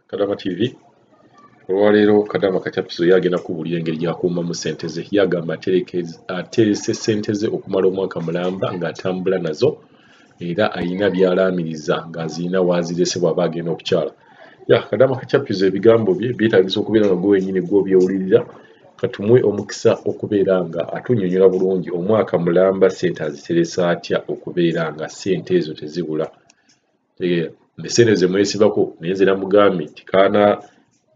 Kadama TV olwaleero, Kadama Kachapizo yagenda kubuulira engeri gy'akuumamu ssente ze. Yagamba aterese ssente ze okumala omwaka mulamba ng'atambula nazo, era alina by'alaamiriza ng'azirina w'azirese bw'aba agenda okukyala. Ya Kadama Kachapizo, ebigambo bye byetaagisa okubeera nga gwe wennyini gw'obyewulirira. Katumuwe omukisa okubeera nga atunnyonnyola bulungi omwaka mulamba ssente aziterese atya okubeera nga ssente ezo tezibula. Tegeera esente ze mwesibako, naye nze namugambye nti kaana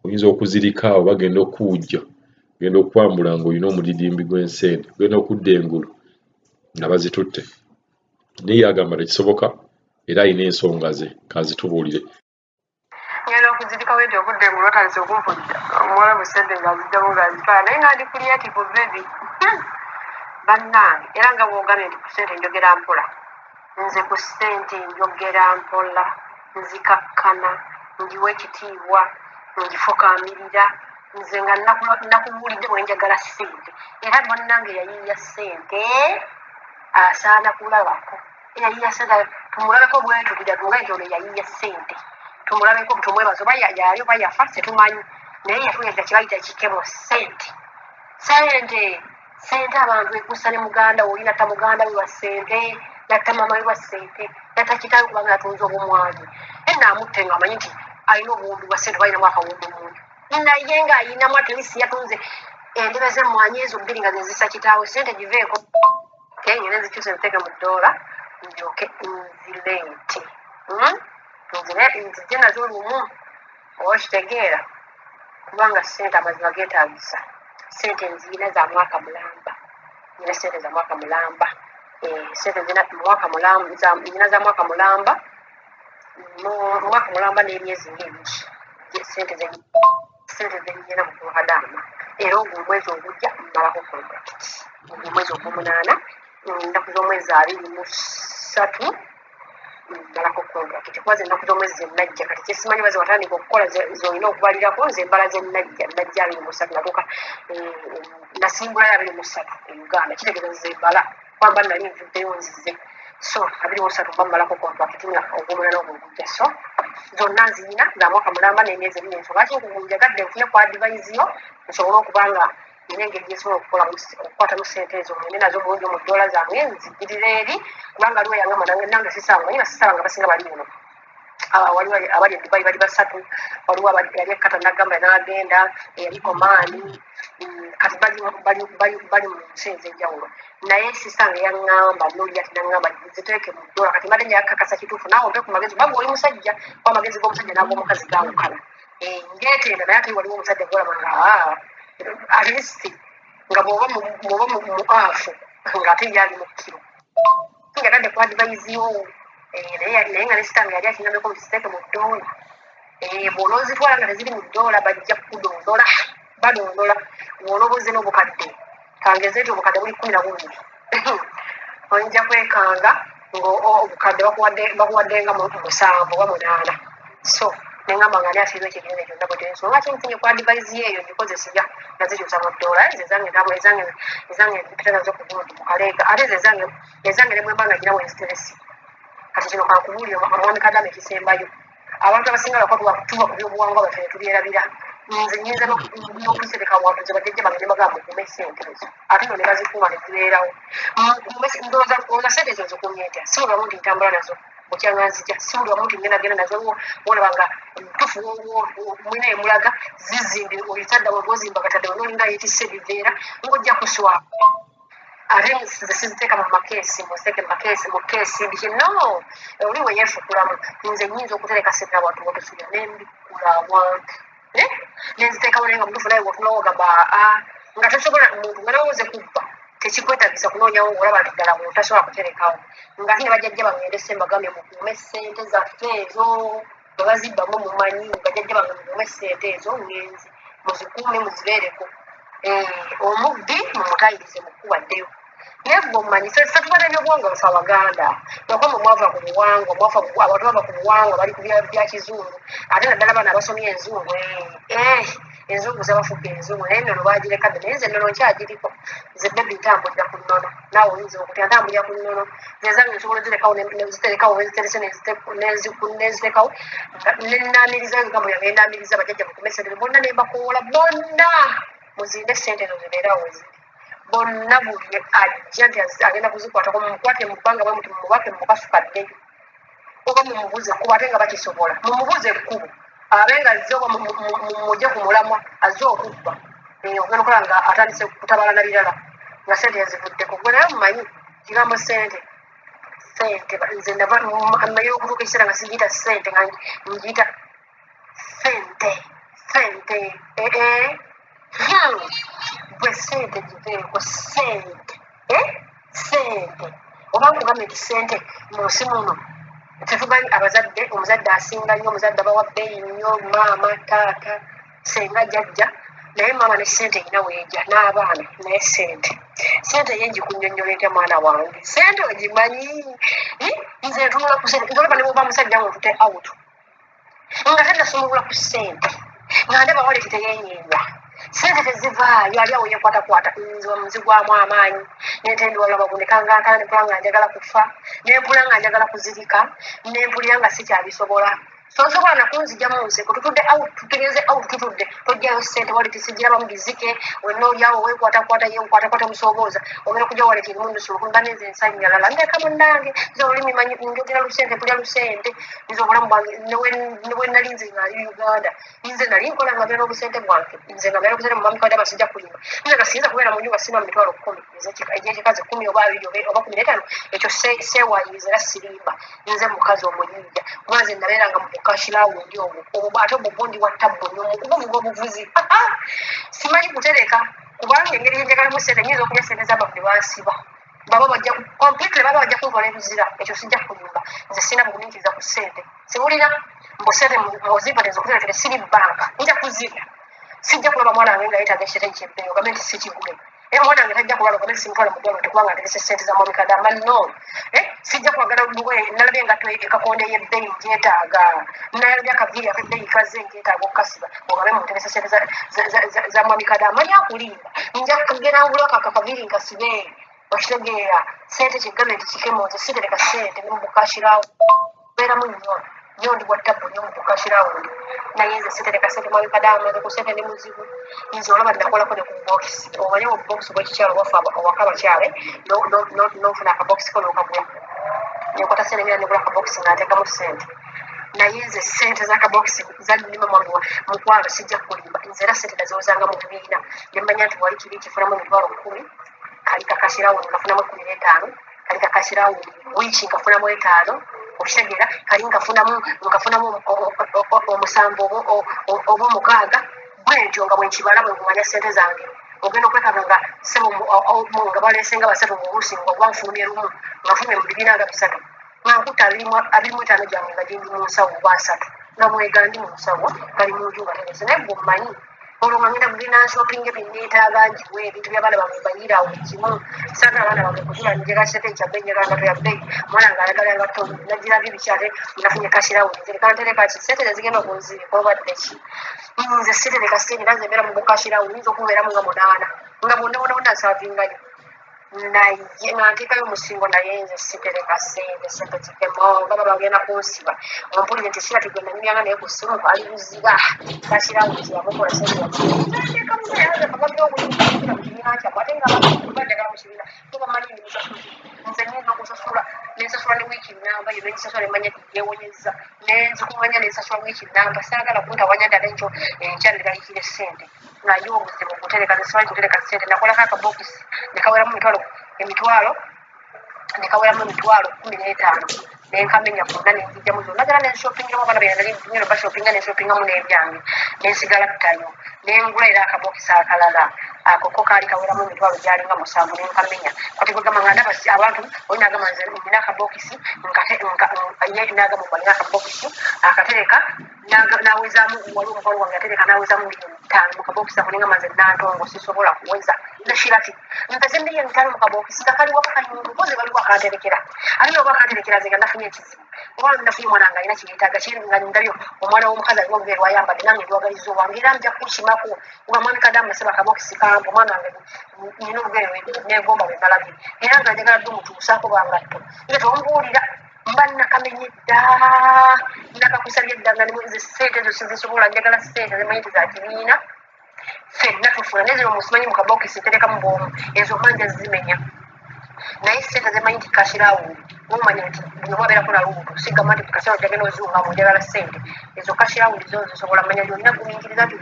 oyinza okuzirika awo, bagenda okuwujja, ogenda okwambula ng'olina omudidimbi gw'ensente, ogenda okudda engulu nga bazitutte. Naye yagamba tekisoboka, era alina ensonga ze kazitubuulire. Ngenda okuzirika wenti okudda engulu otandise okumpujja omuwala mu sente ng'azijjamu ng'azitwala, naye nga ndi creative baby. Bannange, era nga bw'ogambye nti ku ssente njogera mpola, nze ku ssente njogera mpola, nzikakkana, ngiwa ekitiibwa, ngifukaamirira. Nze nga nakubuulidde bwe njagala ssente, era bannange yayiiya ssente asaana kulabako. Yayiiya ssente tumulabeko, bwetutira tumugaye nti ono yayiiya ssente, tumulabeko, tumwebaza. Oba yaali oba yafa tetumanyi, naye yatuleetera kyebayita kikemo, ssente, ssente, ssente. Abantu ekussa ne muganda oli natta muganda we lwa ssente, natta maama we lwa ssente, natta kitaawe kubanga yatunze obumwanyi. Naye naamutte nga amanyi nti alina obuwumbi bwa ssente oba alinamu akawumbi mungi, naye ng'ayinamu at least yatunze endebe z'emmwanyi ezo bbiri nga zezisa kitaawe. Ssente giveeko ngende nzikyuse nziteeke mu ddoola, ndyoke nzireete. Nzije nazo lumu, oba okitegeera, kubanga ssente amazima geetaagisa. Ssente nziina za mwaka mulamba, nyina ssente za mwaka mulamba. Ssente nzina mwaka mulamba, nyina za mwaka mulamba, mwaka mulamba n'emyezi ng'ebiri. Ssente zenyina mu Kadaama, era ogwo omwezi ogujja mmalako contract, ogwo omwezi ogw'omunaana, ennaku z'omwezi 23 mmalako contract, kuba ze ennaku z'omwezi zenajja. Kati kyesimanyi baze watandika okukola zolina okubalirako. Nze embala zenajja, najja 23, natuuka nasimbulayo 23 e Uganda, kitegeeza nze mbala kwamba nali nvuddeyo nzize. So 23 mba mmalako contract, nga ogw'omunaana ogwo ogujja. So zonna nziyina za mwaka mulamba n'emyezi ebiri. Ensonga lwaki njagadde nfune ku advice yo, nsobole okuba nga nina engeri gyensobola okukolamu, okukwatamu ssente ezo, ngende nazo bulungi mu ddoola zange, nzigirire eri, kubanga aliwo yangamba nange sisanga naye basisaba nga basinga bali muno. Waliwo abali e Dubai bali basatu, waliwo yali e Qatar nagamba n'agenda, eyali Omaani, kati bali mu nsi ez'enjawulo. Naye sisange yaŋŋamba noli ati naŋŋamba ziteeke mu ddoola. Kati mbadde njakakasa kituufu, naawe ompe ku magezi, kubanga oli musajja, kuba amagezi g'omusajja n'ag'omukazi gaawukana. Ngeetenda, naye ate waliwo omusajja gwolaba nga at least nga bw'oba mu half, ng'ate ye ali mu kiro. Njagadde ku advice yo. Naye nga ne sitange yali akingambeko nti ziteeke mu ddoola. Bw'onoozitwala nga teziri mu ddoola, bajja kukudondola, badondola. Bw'onooba ozze n'obukadde, kangeze nti obukadde buli 12, oyinza kwekanga ng'obukadde bakuwadde nga musanvu oba munaana. So neŋŋamba nga ani afiirwa ekyo ekinene kyonna bwetyo. Ensonga ki nfunye ku advice eyo, ngikozesa nga zikyusa mu ddoola. Nze ezange ntabwo, ezange mpita nazo ku gundi mu kaleega, ate ze ezange ne bwemba nga girawo enziteresi. Kati kino kankubuulire, omwami Kadama, ekisembayo, abantu abasinga lwakwa tuva ku byobuwangwa baffe ne tubyerabira. Nze nyinza n'okuzitereka wantu, nze bajjajja bange ne bagamba mukuume ssente ezo, ate no ne bazikuuma ne zibeerawo. Ndowooza olowooza ssente ezo nzikuumye ntya? Si buli wamu nti ntambula nazo, bukyanga nzija, si buli wamu nti ngenda genda nazo. Wolaba nga tufu mulina emulaga zizimbi oyitadda wegozimba gatadde wenolinga yetisse ebiveera ng'ojja kuswa. Ate nze siziteeka mu makeesi, muziteeke mu makeesi, mu keesi biki, no oli we yeefukulamu. Nze nyinza okutereka sente awantu wotosuubira, nembikula awantu nenziteekawo, naye nga mutuufu nawe wotunulawo ogamba aa nga tosobola muntu nga nawe oze kubba, tekikwetagisa kunoonyawo olaba nti ddala muntu tasobola kuterekawo. Nga ate ne bajjajja bange ndese mbagambye mukuume ssente zaffe ezo, bwe bazibbamu mumanyi. Bajjajja bange mukuume ssente ezo, ngenzi muzikuume, muzibeereko. Omubbi mumutayirize mu kkuba ddeyo. Naye gwe omumanyi, ffe tuba n'ebyobuwangwa baffe Abaganda, lwakuba mwava ku buwangwa, mwafa abantu bava ku buwangwa, bali ku bya kizungu, ate naddala bano abasomye enzungu. Enzungu zabafuuka enzungu, naye ennono baagireka dda, naye nze ennono nkyagiriko. Nze baby ntambulira ku nnono, naawe oyinza okutya ntambulira ku nnono. Nze zange nsobola ozirekawo, neziterekawo, wenziterese nenzitekawo, nenaamiriza ebigambo byange, nenaamiriza bajjajja mukume sente bonna, nembakowoola bonna muzinde sente ezo zibeerawo weziri bonna. Buli ajja nti agenda kuzikwatako, mumukwate mu bbanga bwe muti, mumubake mumukasukaddeyo oba mumubuze ekkubo, ate nga bakisobola, mumubuze ekkubo abe nga azze oba mujje ku mulamwa azze okubba. Ogenda okulaba nga atandise kutabala na birala nga sente yazivuddeko. Gwe naye mumanyi kigambo sente, sente nze nava mmanyi okutuuka ekiseera nga singiyita sente, nga ngiyita sente sente. Ee, gwe sente giveeko, sente, sente oba nkugambye nti sente mu nsi muno tetumanyi. Abazadde, omuzadde asinga nnyo, omuzadde abawa bbeeyi nnyo, maama, taata, senga, jjajja, naye maama ne sente erina weeja n'abaana. Naye sente, sente ye ngikunnyonnyola etya mwana wange? Sente ogimanyi? Nze ntunula ku sente, nzolaba ne bwoba musajja nga otute out nga tannasumulula ku ssente, nga ndaba wallet teyenyeenya, sente tezivaayo, ali awo yekwatakwata, nze nzigwamu amaanyi nentendiwalaba gunekangankana, nempula nga njagala kufa, nempula nga njagala kuzirika, nempulira nga sikyabisobola. Sosobola nakunzijamu nseko. Tutudde out, tutegeeze out, tutudde, tojjayo sente, wallet sigirabamu, bizike wenna oliawo wekwatakwata, yekwatakwata musoobooza ogenda kujja wallet erimu nusu lukumi. Banenze ensanyalala ndeka munnange, nze olulimi manyi njogera lusente, mpulira lusente. Nze obulamu bwange ne nali nze nga ali Uganda, nze nali nkola nga mbeera n'obusente bwange, nze nga mbeera n'obusente mu mami kadama, sijja kulimba, nze nga siyinza kubeera mu nyumba sina mu 100,000 egyekikazi 10 oba 20 oba 15. Ekyo seewayiriza era sirimba. Nze mukazi omuyiiya, kuba nze nabeeranga mu bucash round obwo obwo, ate obwo bwo ndi wa tabbu nnyo mu kubuvuga obuvuzi. Simanyi kutereka, kubanga engeri gyenjagalamu sente, nyinza okulya sente z'abantu ne bansiba, baba bajja completely, baba bajja kunkola ebizira. Ekyo sijja kulimba, nze sirina bugumiikiriza ku ssente, sibulina. Mbu ssente ozimpadde okuterekere, siri banka, nja kuzirya. Sijja kulaba mwana wange nga yeetaaga ekiteteeyi kyebbeeyi ogambe nti sikigule. Era omwana wange tajja kulwala ogambe nti simutwale mu ddwaliro tekubanga ntegese ssente za mwami Kadama. No, sijja kwagala lugoye, nalabye engatto ekakonde y'ebbeeyi ngyetaaga, nalabye akaviiri ak'ebbeeyi kazze ngyetaaga okukasiba, ogambe muntegese ssente za mwami Kadama. Ani akulimba? Nja kugenda ngula ako akaviiri nkasibe. Okitegeera? Sente kyegambe nti kikemo, nze sitereka sente ne mu bucash round beeramu nnyo nnyo, ndi bwa tabbu nnyo mu bucash round, naye nze sitereka sente mwami Kadama. Nze ku sente ndi muzibu. Nze olaba nakolako ne ku bokisi, omanye mu bokisi bwekikyalo waffe awaka abakyale, nofuna akabokisi ko nokagula, nekwata sente ngenda negula akabokisi nga nteekamu sente, naye nze sente z'akabokisi zannima. Mwami mukwano, sijja kulimba, nze era sente naziwozanga mu bibiina, nemmanya nti wali kiri kifunamu 100,000, kali kacash round nkafunamu 15, kali kacash round wiiki nkafunamu 5, okitegeera? Kali nkafunamu omusanvu oba omukaaga, bwentyo nga bwenkibala bwe nkumanya sente zange. Ogenda okwekanga nga sebo nga baleese nga basatu oluusi, nga oba nfulumye lumu nga nfulumye mu bibiina nga bisatu, nga nkutta 25 gyange nga gindi mu nsawo oba 30 nga mwegandi mu nsawo gali mu nju nga terese. Naye gwe omumanyi, olwo nga ngenda kugenda nshoppinga ebyeneetaaga, ngiwe ebintu by'abaana bange, mbayira awo buli kimu. Saagala abaana bange kuzula njagala kiteteeyi kya bbeeyi, njagala ngatto ya bbeeyi, omwana nga ayagala ngatto, nagirabye biki, ate nafunye cash round, nze leka ntereka ki sente zezigenda okunziika obadde ki? Nze sitereka sente, era nze mbeera mu bucash round, nyinza okubeeramu nga munaana nga bonna bonna bonna nsavingayo, naye nga nteekayo omusingo, naye nze sitereka sente. Sente kikemo, baba bagenda kunsiba. Ompulire nti sira tigwe nanyumyanga naye ku ssimu ali buziba cash round yamukola sente yateekamu mu kibiina kyammwe, ate nga banjagala mu kibiina bo bamanyi ndi musasuzi. Nze nyinza okusasula nensasula ne wiiki namba yo nensasula, nemanya nti yeewonyezza, nenzikuŋŋanya nensasula wiiki namba. Saagala kuntawanya ddala enkyo enkya neralikira essente, naye obuzibu kutereka, nze simanyi kutereka ssente. Nakolako akabokisi nekaweramu emitwalo, nekaweramu 150,000, nenkamenya konna nenzijjamu zonna zera, nenshoppingiramu abaana bye nali ngenda bashoppinga, nenshoppingamu n'ebyange, nensigala ttayo, nengula era akabokisi akalala, ako ko kaali kaweramu emitwalo gyalinga 7, nenkamenya. Kati kwegamba nga ndaba abantu oli nagamba nze nina akabokisi ye nagamba mbu alina akabokisi akatereka nawezaamu, waliwo omukwano gwange yatereka nawezaamu miliyoni. ttaano mu kabokisi ako nengamba nze Nantongo sisobola kuweza. Nze Shirati mpeze 5,000,000 mu kabokisi nga kali waka kali mu nkozi, waliwo akanterekera, ate noba akanterekera nze nga nafunye ekizibu, oba nafunye omwana nga alina kyeyeetaaga nga ndabyo omwana w'omukazi alina olugoye lwayambadde, nange ndwagalizza owange era nja kukimako nga mwami Kadamu nasaba akabokisi kampa omwana wange, nina olugoye negomba lwe nalabye era nga njagala dde omutuusaako bangatto nga tombuulira mba nakamenye dda, nakakusabye dda nga nze ssente ezo sizisobola. Njagala ssente zemanyi nti za kibiina, ffenna tufuna, naye zino musimanyi mu kabokisi nterekamu bwomu, ezo manja zimenya. Naye ssente zemanyi nti cash round, mumanya nti buli omu abeerako na lubuto, sigamba nti kaseera ojagenda ozunga mu njagala ssente ezo cash round zo zisobola manya nti olina gumiikiriza nti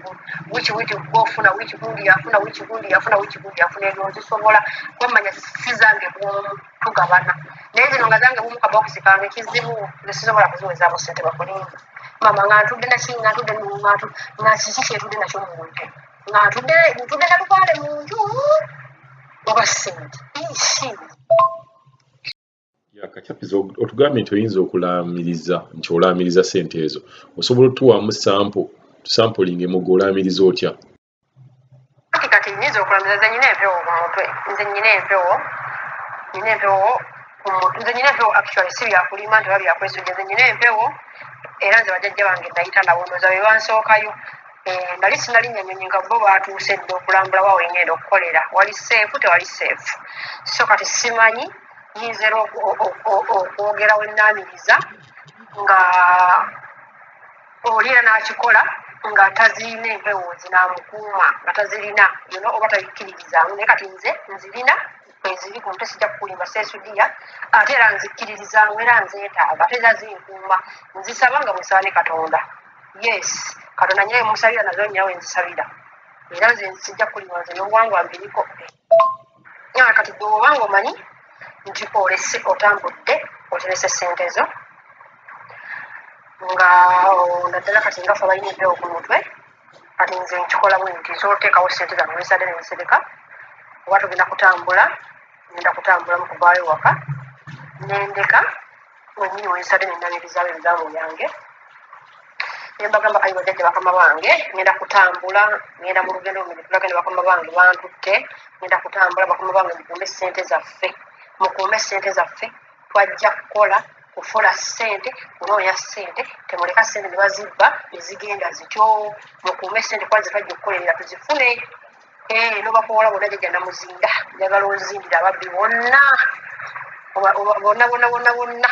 wiiki wiiki gwofuna, wiiki gundi yafuna, wiiki gundi yafuna, wiiki gundi yafuna, ebyo nzisobola kwamanya si zange bwomu tugabana. Naye zino nga zange bwomu kabokisi kange kizibu, nze sisobola kuziwezaamu ssente. Bakulimba mama nga ntudde naki, nga ntudde nga kiki kyetudde nakyo mu nju, nga ntudde na lubaale mu nju oba ssente isi. Kacapizo, otugambye nti oyinza okulaamiriza nti olaamiriza ssente ezo, osobola otuwaamu sample, sampling emuga olaamiriza otya? Kati kati nyinza okulamiriza, nze nyina empewo ku mutwe, nze nyina empewo, nyina empewo ku mutwe, nze nyina empewo. Actually si byakulima nti oba byakwesujja, nze nyina empewo era nze bajjajja bange nayita nabo, ndowooza be bansookayo. Nali sinalinnya nnyonyi nga bo baatuuse dda okulambula wa wengenda okukolera, wali safe, tewali safe. So kati simanyi nyinza era okwogera wennaamiriza nga oli era n'akikola nga tazirina empewo zinaamukuuma, nga tazirina oba tabikkiririzaamu. Naye kati nze nzirina, kweziri ku mutwe, sijja kukulimba, seesudiya, ate era nzikkiririzaamu era nzeetaaga, ate era zinkuuma, nzisaba nga bwensaba ne Katonda. Yes, Katonda nyawe musabira nazo, nyawe nzisabira era nze sijja kukulimba, nze n'obuwangwa mbiriko. Kati gwe obanga omanyi nti olese otambudde oterese ssente zo nga naddala kati nga ffe abalina empewo ku mutwe, kati nze nkikola bwe nti nsobola okuteekawo ssente zange wensadde ne nsereka, oba tugenda kutambula, ngenda kutambula mu kuvaayo waka nendeka wennyini wensadde nenamirizaawo ebigambo byange ne mbagamba, ayi bajjajja bakama bange, ngenda kutambula, ngenda mu lugendo luno tulagenda, bakama bange bantutte, ngenda kutambula, bakama bange mukuume ssente zaffe, mukuume ssente zaffe, twajja kukola kufuna ssente, kunoonya ssente, temuleka ssente ne bazibba ne zigenda zityo, mukuume ssente kuba ze twajja okukolerera tuzifune. Nobakoola bonna, jjajja Namuzinda, njagala onzindira ababbi bonna bonna bonna bonna bonna,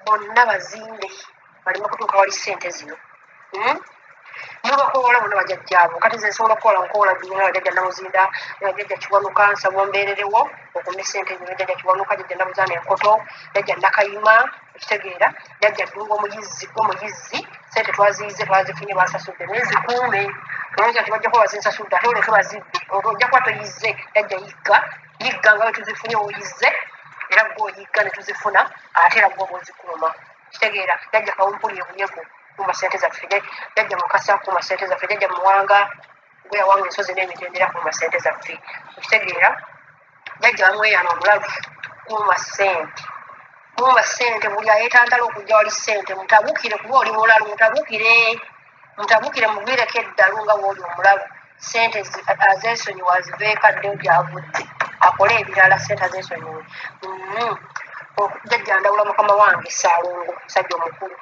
Bonna bazinde baleme kutuuka wali ssente zino, Nobakoola bonna bajjajjaabo. Kati nze nsobola okukola nkoola dduna bajjajja Namuzinda, jjajja Kiwanuka, nsaba ombeererewo okume ssente zino, jjajja Kiwanuka, jjajja Nabuzaana enkoto, jjajja Nakayima, okitegeera, jjajja Ddungu omuyizzi, gwe muyizzi, ssente twaziyize, twazifunye, bansasudde, naye zikuume, olowooza nti bajja kuba bazinsasudde ate oleke bazibbe, ojja kuba toyizze. Jjajja yigga, yigga nga bwe tuzifunye, oyizze era gwe oyigga ne tuzifuna, ate era gwe oba ozikuuma, kitegeera. Jjajja Kawumpuli ebuyego, kuuma ssente zaffe, jjajja Mukasa, kuuma ssente zaffe, jjajja Muwanga gwe yawanga ensozi n'emitendera, kuuma ssente zaffe, okitegeera. Jjajja Bamweyana omulalu, kuuma ssente, kuuma ssente, buli ayetantala okujja wali ssente mutabukire, kuba oli mulalu, mutabukire, mutabukire, mugwireko eddalu nga bw'oli omulalu. Ssente azeesonyiwa aziveeko addeyo gy'avudde akole ebirala, ssente azeesonyiwe. Jjajja Ndawula mukama wange Ssaalongo musajja omukulu,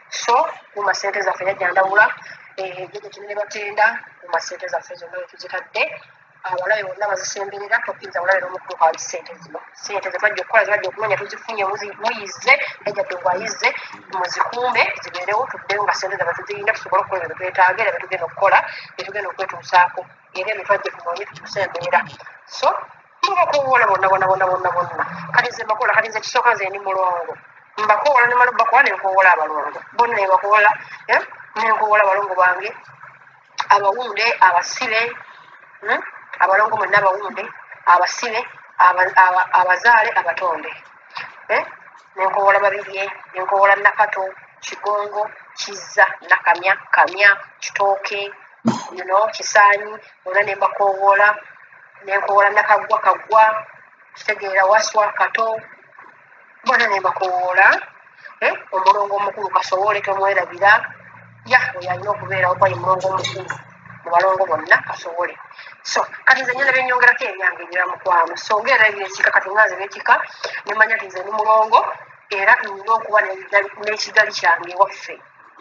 so kuuma ssente zaffe jjajja Ndawula, jjajja Kinene Batenda, kuuma ssente zaffe zonna we tuzitadde, abalabe bonna bazisemberera, tokkiriza bulabe n'omukutuuka wali ssente zino, ssente ze twajja okukola, ze twajja okunoonya tuzifunye, muyizze, jjajja Ddungu ayizze, muzikuume zibeerewo, tuddeyo nga ssente zaffe tuzirina, tusobole okukola ebyo byetwetaaga era byetugenda okukola, byetugenda okwetuusaako era ebyo twajja tunoonye tukyuse embeera. So mubakowoola bonna bonna bonna bonna bonna. Kati nze mbakoola, kati nze kisooka nze ndi mulongo, mbakoola nemala obbakoola nenkowoola abalongo bonna, nebakoola nenkowoola abalongo bange abawunde abasibe, Abalongo mwenna abawunde abasibe abazaale abatonde, Nenkowoola Babirye, nenkowoola Nakato, Kigongo, Kizza, Nakamya, Kamya, Kitooke, Kisaanyi, bonna nembakowoola, nenkowoola Nakaggwa, Kaggwa, kitegeera, Waswa, Kato, bonna nembakowoola, Omulongo omukulu Kasowole tomwerabira. Ya, oyo alina okubeerawo kuba ye mulongo omukulu mu balongo bonna asobole. So kati nze nyina byenyongerako ebyange ebya mukwano. So ngaera ebyekika, kati nga nze byekika nemanya nti nze ndi mulongo era nina okuba n'ekigali kyange ewaffe,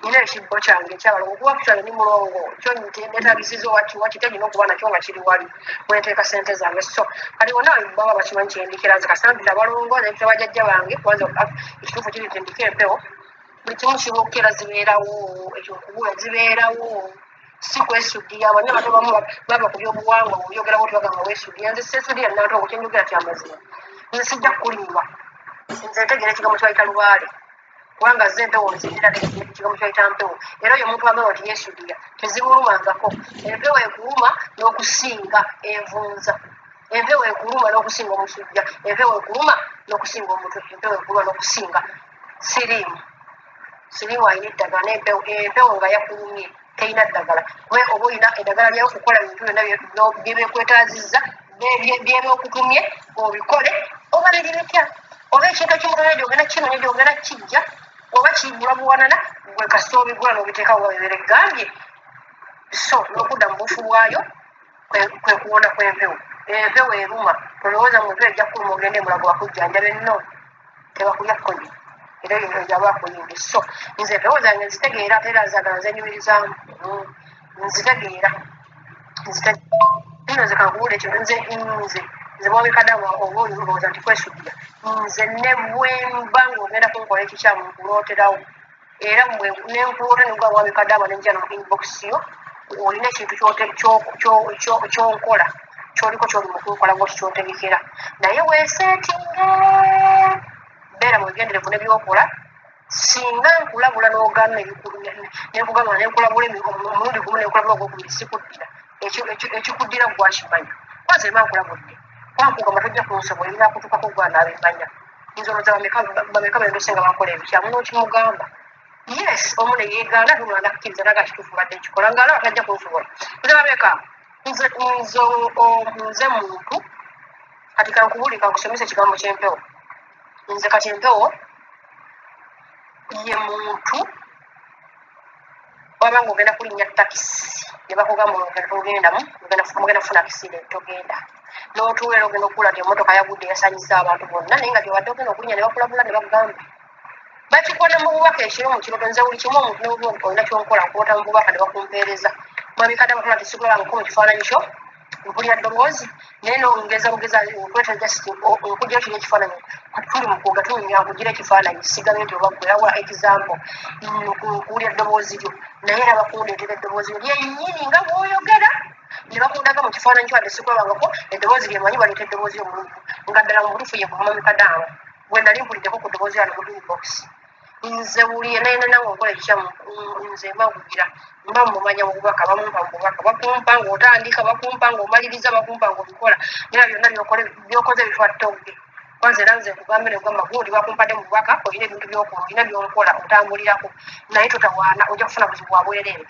nina ekibbo kyange ekyabalongo kuba kyange ndi mulongo kyo netagisiza owaki tegina okuba nakyo nga kiri wali wenteeka sente zange. So kati wonna baba bakimanyi kyendikira nze kasita abalongo nempita bajjajja bange, kubanza ekituufu kiri nti ndiko empewo buli kimu kibuukira zibeerawo, ekyo nkubula zibeerawo, si kwesudiya. Bonna bato bamu baba ku byobuwangwa obyogerawo tebagamba weesudiya. Nze seesudiya nantongo, kyenjogera kyamazima, nze sijja kukulimba. Nze ntegeera ekigambo kyebayita lubaale kubanga ze empewo nzirira ekigambo kyebayita mpewo. Era oyo omuntu agamba nti yeesudiya tezimulumangako. Empewo ekuluma n'okusinga envunza, empewo ekuluma n'okusinga omusujja, empewo ekuluma n'okusinga omutwe, empewo ekuluma n'okusinga siriimu. Siriimu alina eddagala n'empewo, empewo nga yakulumye terina ddagala. Kuba oba olina eddagala lyayo okukola ebintu byonna byebekwetaazizza byebyokutumye obikole, oba biri bitya, oba ekintu ekimu tolina gyogenda kinoonya gyogenda kijja, oba kigula buwanana gwe kasita obigula n'obiteekawo nga bwebeera egambye. So n'okudda mu buufu bwayo kwe kuwona kw'empewo. Empewo eruma, tolowooza mu mpewo ejja kukuluma ogende emulago bakujjanjabe, no tebakulya kkonye era eyo aba akuyimbye. So nze empewo zange nzitegeera ate era nzagala nzenyumirizaamu, nzitegeera. Nno nze kankubuulire kino, nze mwami Kadamu oba olowooza nti kwesudira, nze ne bwemba ng'ogenda kunkola ekikyamu nkulooterawo era nenkuloota negwa mwami Kadamu nenjja no inbox yo olina ekintu kyonkola kyoliko kyoli mukunkola ngoti kyontegekera, naye weeseetinge, beera mwegenderevu ne byokola. Singa nkulabula n'ogaana nenkugamba nenkulabula omulundi gumu nenkulabula ogwokubiri sikuddira, ekikuddira gwakimanya kwanze eba nkulabudde kwankugamba tojja kunsobola, ebinakutukako gwanaabimanya. Nze olowooza bameka bendose nga bankola ebikyamu n'okimugamba yes omu ne yeegaana tumala nakkiriza naga kituufu mbadde nkikola ng'alaba tajja kunsobola. Nze babeka nze nze nze muntu kati kankubuulire kankusomesa ekigambo ky'empewo. Nze kati empewo ye muntu waba nga ogenda kulinnya takisi ne bakugamba ogendamu mugenda kufuna accident togenda n'otuula era ogenda okukula nti emmotoka yagudde yasanyiza abantu bonna, naye nga gyobadde ogenda okulinnya ne bakulabula ne bakugamba bakikona mu bubaka ekiro mu kiroto. Nze buli kimu omuntu nebuba olina kyonkola nkuwota mu bubaka ne bakumpeereza. Mwami Kadama tola tisikulabangako mu kifaananyi kyo, mpulira ddoboozi naye nongeza bugeza nkweta just nkujja kiri ekifaananyi tuli mukuga tunyumya nkugira ekifaananyi sigabe nti oba gwe awa example nkuwulira eddoboozi lyo naye era bakundeetera eddoboozi lyo lyennyini nga bw'oyogera ne bakundaga mu kifaananyi kyo wadde sikulabangako eddoboozi lyemanyi baleeta eddoboozi lyo mulungi nga ddala mu butuufu ye Mwami Kadaama gwe nali mpuliddeko ku ddoboozi lyano mu inbox. Nze buli yenna yenna nange okola ekikyamu nze mba nkugira mba mumanya mu bubaka bamumpa mu bubaka bakumpa ng'otandika bakumpa ng'omaliriza bakumpa ng'obikola naye byonna byokoze bifa ttogge. Kwanza era nze nkugambye negamba gundi bakumpadde mu bubaka olina ebintu byokola olina byonkola otambulirako naye totawaana ojja kufuna buzibu bwa bwereere.